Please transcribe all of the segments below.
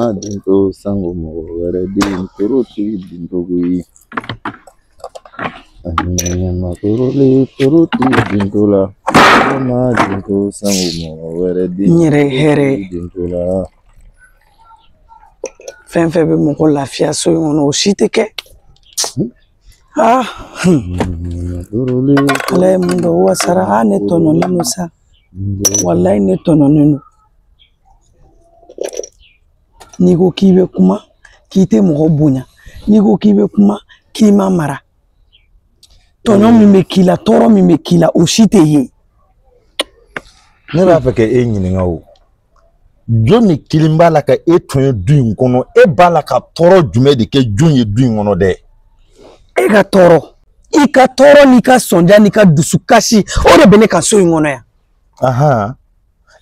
ma den to sango mɔgɔ wɛrɛ den toro t'i bin togo ye. A hinɛ torole toro t'i bin to la. Mɔgɔ ma den to sango mɔgɔ wɛrɛ den N yɛrɛ ye hɛrɛ ye. t'i bin to la. Fɛn fɛn bɛ mɔgɔ lafiya so in kɔnɔ, o si tɛ kɛ. Aa, Torole Ala ye mun dɔn o wasara. Aa, ne tɔɲɔnen don sa, walayi ne tɔɲɔnen don. N'i ko k'i bɛ kuma k'i tɛ mɔgɔ bonya, n'i ko k'i bɛ kuma k'i ma mara, tɔɲɔ min bɛ k'i la, tɔɔrɔ min bɛ k'i la, o si tɛ ye. Ne b'a fɛ ka e ɲininka o. Jɔn de kelen b'a la ka e tɔɲɔ du in kɔnɔ? E b'a la ka tɔɔrɔ jumɛn de kɛ jɔn ye du in kɔnɔ dɛ? E ka tɔɔrɔ, i ka tɔɔrɔ n'i ka sɔnja n'i ka dusukasi, o de bɛ ne ka so in kɔnɔ yan. Ahan.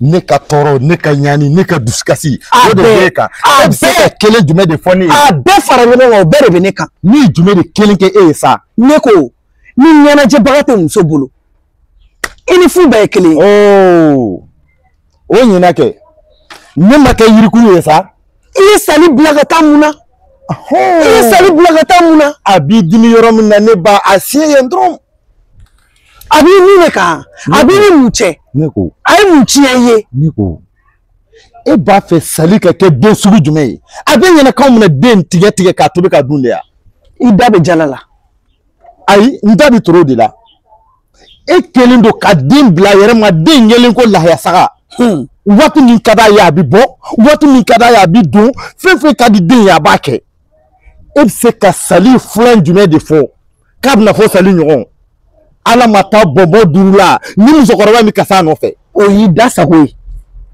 Ne ka tɔɔrɔ, ne ka ɲani, ne ka dusukasi, A o de bɛɛ. bɛ e kan. A E bɛ se bɛɛ. ka kelen jumɛn de fɔ ne ye? A bɛɛ fara ɲɔgɔn kan, o bɛɛ de bɛ ne kan. Ne ye jumɛn de kelen kɛ e ye sa? Ne ko ni ɲɛnajɛbaga tɛ muso bolo, i ni fu bɛɛ ye kelen ye. Oo, o ɲinɛ kɛ. Ne ma kɛ yirikuru ye sa. I ye Sali bila ka taa mun na? I ye Sali bila ka taa mun na? A b'i dimi yɔrɔ min na, ne ba a siɲɛ yen dɔrɔn. A b'i min de kan? A b'i ni mun cɛ? Ne ko. A ye mun tiɲɛ i ye? Ne ko, e b'a fɛ Sali ka kɛ den sugu jumɛn ye? A bɛ ɲɛna k'anw bɛna den tigɛ tigɛ k'a tobi k'a dun de ya? I da bɛ jala la. Ayi, n da bɛ toro de la. E kɛlen don ka den bila a yɛrɛ ma, den kɛlen ko lahaya saga. Waati min ka d'a ye a bɛ bɔ, waati min ka d'a ye a bɛ don, fɛn fɛn ka di den ye a b'a kɛ. E bɛ se ka Sali filan jumɛn de fɔ k'a bɛna fɔ Sali ɲɔgɔn? Ala ma taa bɔnbɔn duuru la ni musokɔrɔba min ka s'a nɔfɛ. O y'i da sago ye.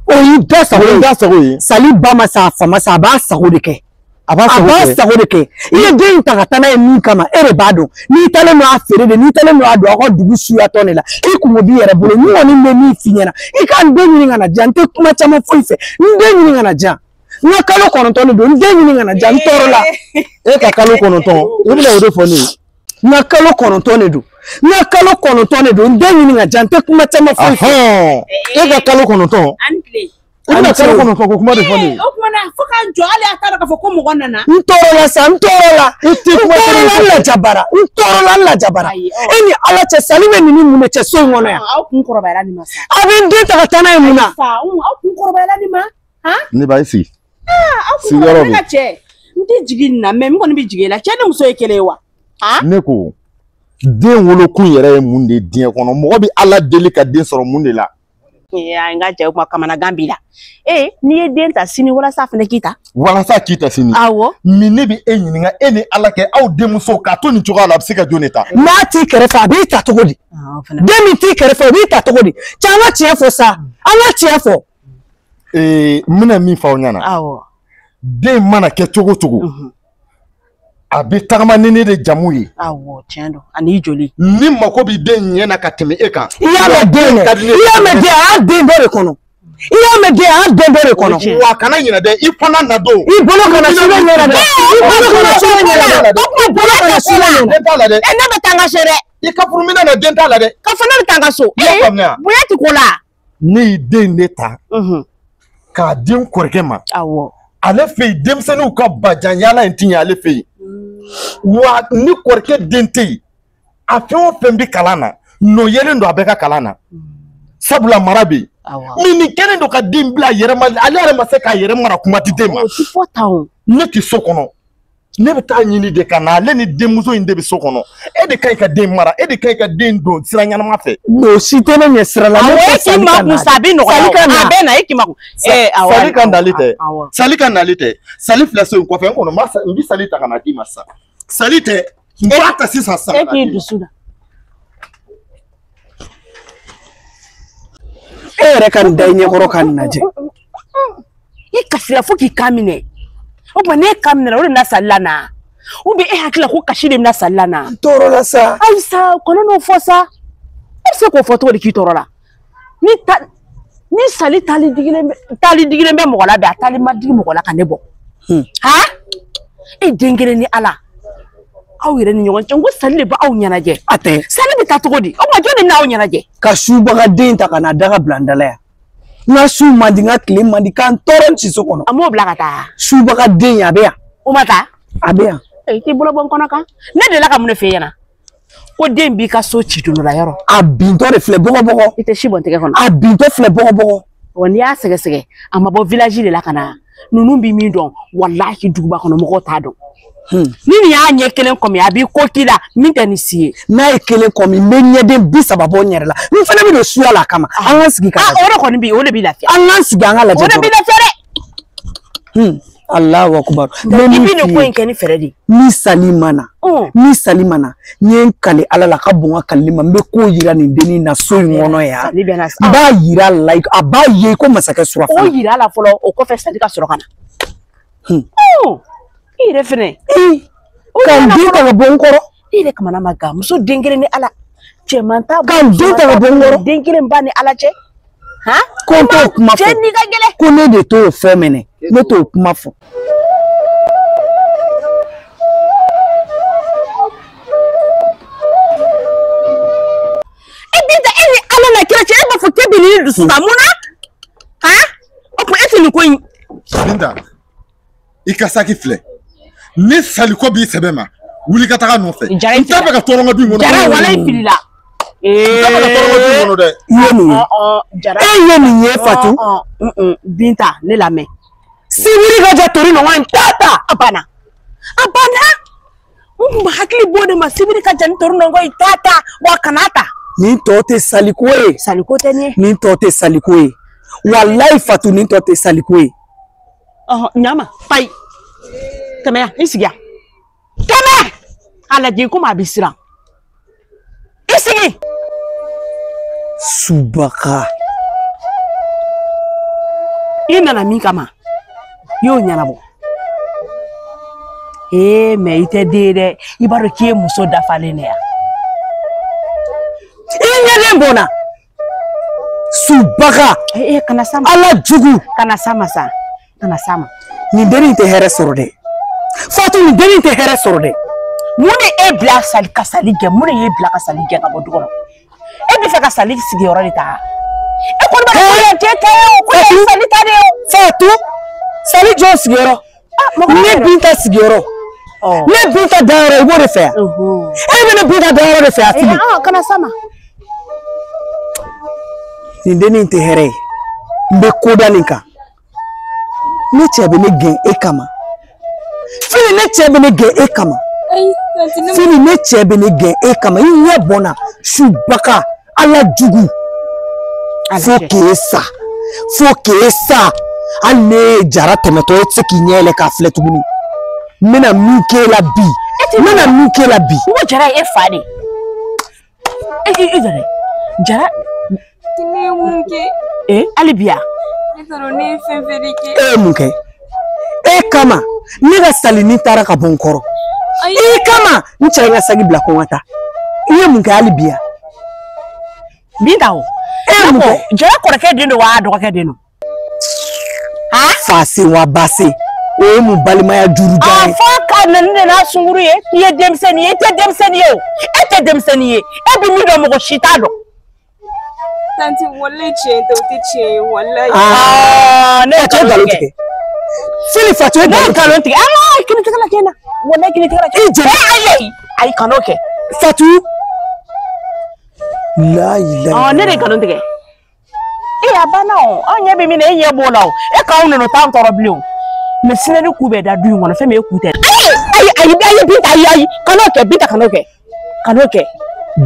O y'i da sago O ye. y'i da sago ye. Sali ba ma sa, a fa ma sa, a b'a sago de kɛ. A b'a A sago b'a kɛ. sago de kɛ. I ye den in ta ka taa n'a ye min kama, e de b'a dɔn. N'i taalen don a feere de, n'i taalen don a don aw ka dugu suya tɔn de la, i kungo b'i yɛrɛ bolo. N kɔni bɛ min f'i ɲɛna, i ka n den ɲini ka na diyan. N tɛ kuma caman foyi fɛ. N den ɲini ka na diyan. N ka kalo 9 de don, n den ɲini ka na diyan, n tɔɔrɔ la. E ka kalo 9, i bɛna o de fɔ ne ye. N ka kalo 9 de don. N ka kalo 9 de don, n den ɲini ka diyan, n tɛ kuma caman foyi fɛ. Ahɔn, e ka kalo 9. Ani tile. I bɛna kalo 9 ko kuma de fɔ ne ye. O tuma na fo k'an jɔ, hali a t'a dɔn k'a fɔ ko mɔgɔ nana. N tɔɔrɔ la sa, n tɔɔrɔ la. I tɛ N kuma tɔɔrɔ la, caman n fɔ. lajabara. N tɔɔrɔ la, n lajabara. Ayi, ɔ. E ni Ala cɛ, Sali bɛ nin ni mun de cɛ so in kɔnɔ yan? Aw kun kɔrɔbayara nin ma sa. A bɛ n den ta ka taa n'a ye mun na? Sa, aw kun kɔrɔbayara nin ma. Han? Ne b'a sigi. Aw kun Sigiyɔrɔ kɔrɔbayara bɛ. ne ka cɛ. N tɛ jigin nin na, mɛ n kɔni bɛ jigin i la. Cɛ ni muso ye kelen ye wa? Han? Ne ko, den wolokun yɛrɛ ye mun de ye diɲɛ kɔnɔ? Mɔgɔ bɛ Ala deli ka den sɔrɔ mun de la? Ee, n ka cɛ kuma kamanagan b'i la. Ee, n'i ye den ta sini, walasa fana k'i ta. Walasa k'i ta sini. Awɔ. Min ne bɛ e ɲininka, e ni Ala kɛ, aw denmuso k'a to nin cogoya la, a bɛ se ka jɔn de ta? N'a t'i kɛrɛfɛ, a b'i ta cogo di? Den min t'i kɛrɛfɛ, o b'i ta cogo di? Cɛ, an ka tiɲɛ fɔ sa, an ka tiɲɛ fɔ. Ee, n bɛna min fɔ aw ɲɛna. Awɔ. Den mana kɛ cogo o cogo, a bɛ tagama ni ne de jamu ye. Awɔ, tiɲɛ don. Ani joli. Ni mako bɛ den ɲɛ na ka tɛmɛ e kan. I y'a mɛn den dɛ, Ka di ne i y'a mɛn den, a y'a den dɔ de kɔnɔ. I y'a mɛn den, a y'a den dɔ de kɔnɔ. Wa kana ɲinɛ dɛ, i fana na don. I bolo kana su bɛ ɲɛna dɛ. I bolo kana su bɛ ɲɛna dɛ. I bolo kana su bɛ ɲɛna. Den t'a la dɛ. E, ne bɛ taa n ka so dɛ. I ka furuminɛ na, den t'a la dɛ. Ka fɔ ne bɛ taa n ka so. I y'a faamuya? Bonya ti ko la. Ne ye den de ta k'a di n kɔrɔkɛ ma. Awɔ. Ale fɛ yen, denmisɛnninw ka bajan yaala in ti ɲɛ ale fɛ yen. Wa ni kɔrɔkɛ den tɛ yen, a fɛn o fɛn bɛ kalan na, nɔ yelen don a bɛɛ ka kalan na. Sabula mara bɛ yen. Awɔ. Min nin kɛlen don ka den bila a yɛrɛ ma, ale yɛrɛ ma se k'a yɛrɛ mara, kuma tɛ den ma. O ti fɔ tan o. Ne tɛ so kɔnɔ. Ne bɛ taa ɲini de ka na, ale ni denmuso in de bɛ so kɔnɔ. E de ka ɲi ka den mara, e de ka ɲi ka den don sira ɲɛnama fɛ. O si tɛ ne ɲɛ sira la. Ne Awɔ, tɛ e k'i Sali ka makun na. sa, a bɛ nɔgɔya Sali o. ka na. A bɛ na, e k'i makun. Ee, awɔ. Sali ka nali tɛ. Awɔ. Sali ka nali tɛ. Sali filɛ so in kɔfɛ, n kɔnɔ n bɛ Sali ta ka na d'i ma sisan. Sali tɛ, n b'a ta sisan sisan. E k'i dusu da. E yɛrɛ ka nin da i ɲɛkɔrɔ ka nin lajɛ. I kasira fo k'i kan minɛ. O tuma n'e kan minɛ, o de bɛna Sali la na. Ou bien e hakili la ko kasi de bɛna Sali la na. N tɔɔrɔ la sa. Ayi sa, kana n'o fɔ sa. E bɛ se k'o fɔ cogo di k'i tɔɔrɔ la? Ni ta, ni Sali taali digilen bɛ, taali digilen bɛ mɔgɔ la bi, a taali ma digi mɔgɔ la ka ne bɔ. Han? E den kelen ni Ala. Aw yɛrɛ ni ɲɔgɔn cɛ, n ko Sali de bɛ aw ɲɛnajɛ. A tɛ. Sali bɛ taa cogo di? O tuma jɔn de bɛna aw ɲɛnajɛ? Ka subaga den ta ka na daga bila n da la yan. N ka su man di, n ka tile man di, k'an tɔɔrɔ n siso kɔnɔ. A m'o bila ka taa. Subaga den ye, a bɛ yan. O ma taa. A bɛ yan. I t'i bolo bɔ n kɔnɔ kan. Ne delila ka mun de f'e ɲɛna? Ko den b'i ka so ci don dɔ la yɔrɔ. A bintɔ de filɛ bɔgɔbɔgɔ. I tɛ si bɔn tɛgɛ kɔnɔ. A bintɔ filɛ bɔgɔbɔgɔ. Wa n'i y'a sɛgɛsɛgɛ, a ma bɔ village de la ka na. Ninnu bɛ min dɔn, walahi duguba kɔnɔ mɔgɔw t'a dɔn. Ni nin y'a ɲɛ kelen kɔmi, a b'i ko k'i la min tɛ nin si ye. N'a ye kelen kɔmi, n bɛ ɲɛden 30 bɔ n yɛrɛ la. N fana bɛ don suya la a kama. An ka sigi ka lajɛ. O de kɔni b'i, o de b'i lafiya. An ka sigi an ka lajɛ. O de b'i lafiya dɛ. Allahu akubar. I bɛ nin ko in kɛ ni fɛɛrɛ de ye. Ni sali ma na. Ni sali ma na. N ye n kale Ala la ka bon n ka kalili ma. N bɛ ko yira nin dennin na so in kɔnɔ yan. N b'a yira a la, a b'a ye ko masakɛ surafana. O yira a la fɔlɔ, o kɔfɛ sali ka sɔrɔ ka na. I yɛrɛ fɛnɛ. Ka n den ta ka bɔ n kɔrɔ. I yɛrɛ kamana ma gan, muso den kelen ni Ala. Cɛman t'a bolo. Ka n den ta ka bɔ n kɔrɔ. Den kelen ba ni Ala cɛ. Ko n t'o kuma fɔ. Cɛ n'i ka gɛlɛn. Ko ne de t'o fɔ mɛnɛ. Ne t'o kuma fɔ. E Binta, e ni Ala na kira cɛ, e b'a fɔ k'e bɛ n'i dusu ta mun na? O tuma e tɛ nin ko in. Binta, i ka saki filɛ. Ni saliko b'i sɛbɛ ma, wuli ka taga nɔfɛ. N t'a fɛ ka tɔɔrɔ n ka du in kɔnɔ. Jara, walayi filila. N t'a fɛ ka tɔɔrɔ n ka du in kɔnɔ dɛ. I ye nin ye. E ye nin ye Fatu. Binta, ne lamɛn. Sibiri ka jɛ tori nɔgɔ in ta ta. A banna. A banna. N kun bɛ hakili b'o de ma, sibiri ka jɛ ni tori nɔgɔ in ta ta, wa kana ta. Nin tɔ tɛ saliko ye. Saliko tɛ nin ye. Nin tɔ tɛ saliko ye. Walayi Fatu, nin tɔ tɛ saliko ye. Ɲama, payi. Tɛmɛ yan, i sigi yan. Tɛmɛ! A lajɛ komi a bɛ siran. I sigi. Subaka. I nana min kama, i y'o ɲɛnabɔ. Ee mɛ i tɛ den ye dɛ, i b'a dɔn k'i ye muso dafalen de ye. I ɲɛden bɔnna. Subaka. Ee kana s'a ma. Ala jugu. Kana s'a ma sa. Kana s'a ma. Nin dennin tɛ hɛrɛ sɔrɔ dɛ. Fatu, nin dennin tɛ hɛrɛ sɔrɔ dɛ. Mun de e bila sali ka sali gɛn? Mun de y'e bila ka sali gɛn ka bɔ du kɔnɔ? E bɛ fɛ ka sali sigiyɔrɔ de ta? E kɔni b'a dɔn ko yan t'e ta ye o, ko yan ye sali ta de ye o. Fatu, sali jɔn sigiyɔrɔ? Ne Binta sigiyɔrɔ. Ne Binta dayɔrɔ, i b'o de fɛ yan. E bɛ ne Binta dayɔrɔ de fɛ yan Fili. Kana s'a ma. Nin dennin tɛ hɛrɛ ye. N bɛ ko da nin kan. Ne cɛ bɛ ne gɛn e kama. Fili, ne cɛ bɛ ne gɛn e kama. Fili, ne cɛ bɛ ne gɛn e kama. I ɲɛ bɔnna subaka Ala jugu. Fo k'e sa. Fo k'e sa. Hali ne ye Jara tɛmɛtɔ ye, e tɛ se k'i ɲɛ yɛlɛ k'a filɛ tuguni. N bɛna min k'e la bi. N bɛna min k'e la bi. N ko Jara ye e fa de ye. E Jara. Jara. Ne ye mun kɛ? Hali bi yan. Ne t'a dɔn ne ye fɛn fɛn de kɛ. E ye mun kɛ? E kama ne ka salini taara ka bɔ n kɔrɔ. I kama n cɛ ye n ka saki bila ko n ka taa. I ye mun kɛ hali bi yan? Binta o. E ye mun kɛ? Jara kɔrɔkɛ den don wa a dɔgɔkɛ den don? Fa se wa ba se. O ye mun balimaya juru jan ye. A fɔ ka na ni de n'a sunkuru ye. I ye denmisɛnnin ye, i tɛ denmisɛnnin ye o. E tɛ denmisɛnnin ye. E bɛ min dɔn mɔgɔ si t'a dɔn. Tanti, walayi tiɲɛ tɛ, o tɛ tiɲɛ ye, walayi. Ne ye nkalon tigɛ. Fili, Fatu, e ne ye nkalon tigɛ. Ala, kini tɛgɛ la tiɲɛ na. Walayi kini tɛgɛ la tiɲɛ. I jeli. Ayi, ayi, kan'o kɛ. Fatu. La ilaha. Ne de ye nkalon tigɛ. E a banna o, anw ɲɛ bɛ min na, e ɲɛ b'o la o. E k'anw nana t'an tɔɔrɔ bilen o. Mɛ sinɛ ni ku bɛ da du in kɔnɔ, fɛn min e ku tɛ. Ayi, ayi, ayi, Binta, ayi, ayi, kan'o kɛ, Binta, kan'o kɛ. Kan'o kɛ.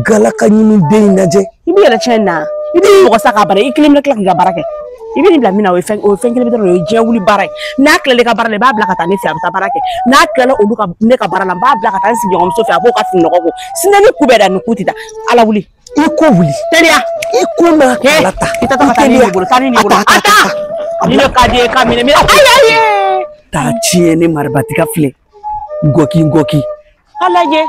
Galaka ɲini den in lajɛ. I b'i yɛrɛ tiɲɛ na. I bɛ mɔgɔ sa k'a bara, i kelen bɛ tila k'i ka baara kɛ. I bɛ nin bila min na, o ye fɛn kelen bɛ dɔrɔn, o ye diɲɛ wuli baara ye. N'a tilala i ka baara la, i b'a bila ka taa ne fɛ, a bɛ taa baara kɛ. N'a tilala olu ka ne ka baara la, n b'a bila ka taa n sigiɲɔgɔnmuso fɛ, a b'o ka fini nɔgɔ ko. Sinɛ ni ku bɛ da, nin ku tɛ da. Ala wuli. I ko wuli. Teliya. I ko n'a kala ta. I ta taa nin bolo, taa ni nin bolo. A ta. Ni ne ka di ye ka minɛ minɛ. Ayi ayi. Taa tiɲɛ ne maribatika filɛ. Gɔki gɔki. A lajɛ.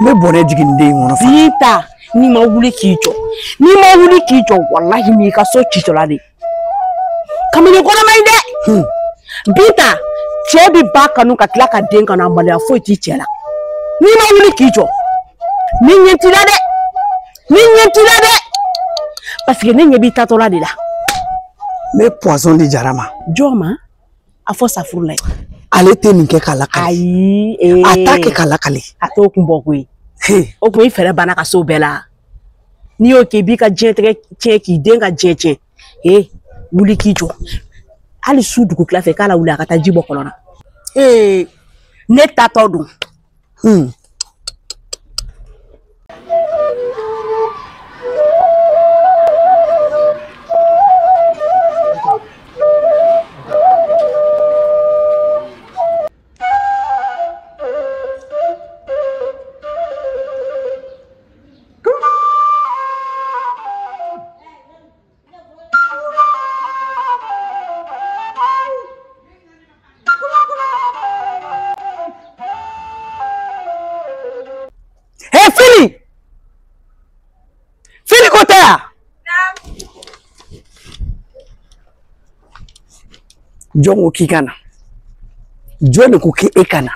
N bɛ bɔnɛ jigin den in kɔnɔ. Binta, n'i ma wuli k'i jɔ, n'i ma wuli k'i jɔ, walahi n'i ka so citɔla de. Kamalen kɔnɔma in dɛ. Binta, cɛ bɛ ba kanu ka tila ka den kanu, a maloya foyi t'i cɛ la. N'i ma wuli k'i jɔ, ni ɲɛ t'i la dɛ, ni ɲɛ t'i la dɛ. Parce que ne ɲɛ b'i taatɔla de la. Ne bɛ poison di Jara ma. Jɔn ma? A fɔ safuru la ye. Ale tɛ nin kɛ k'a lakale. Ayi. A t'a kɛ k'a lakale. A t'o kun bɔ koyi. O kun i fɛɛrɛ banna ka s'o bɛɛ la. N'i y'o kɛ i b'i ka diɲɛtigɛ tiɲɛ k'i den ka diɲɛ tiɲɛ. Ee wuli k'i jɔ. Hali su dugutila fɛ k'a la wuli a ka taa ji bɔ kɔlɔn na. Ee ne tatɔ don. Jɔn ko k'i ka na? Jɔn de ko k'e ka na?